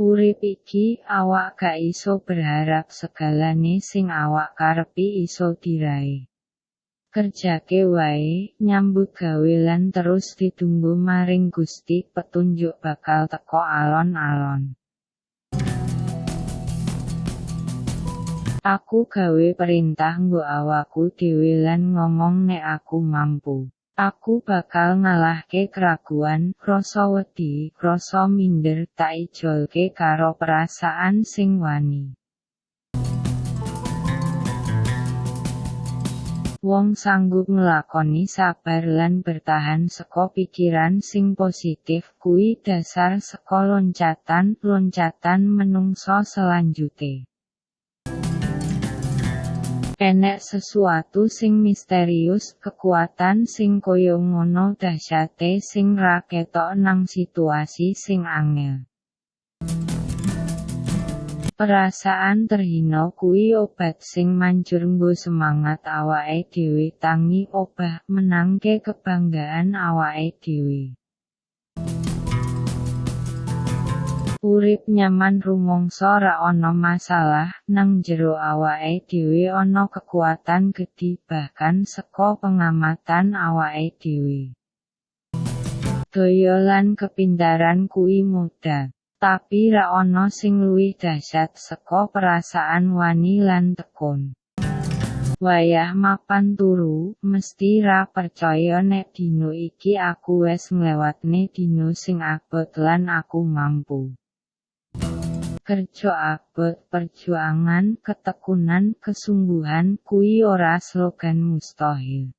Urip iki, awak gak iso berharap segalane sing awak karepi iso diraih. Kerjake wae, nyambut gawe lan terus ditunggu maring Gusti, petunjuk bakal teko alon-alon. Aku gawe perintah nggo awakku dhewe lan ngomong nek aku mampu. Aku bakal ngalahke keraguan, rasa wedi, rasa minder, tak ijolke karo perasaan sing wani. Wong sanggup nglakoni sabar lan bertahan saka pikiran sing positif kuwi dasar saka loncatan-loncatan menungso selanjute. Enek sesuatu sing misterius, kekuatan sing koyo ngono dahsyate sing ra ketok nang situasi sing angel. Perasaan terhina kuwi obat sing manjur nggo semangat awake dhewe tangi obah, menangke kebanggaan awake dhewe. Urip nyaman rumangsa ra ana masalah, nang jero awake dhewe ana kekuatan gedhi bahkan saka pengamatan awake dhewe. Daya lan kepintaran kuwi modal, tapi ra ana sing luwih dahsyat saka perasaan wani lan tekun. Wayah mapan turu, mesti ra percaya nek dino iki aku wes nglewatne dino sing abot lan aku mampu. Kerja abot, perjuangan, ketekunan, kesungguhan, kuwi ora slogan mustahil.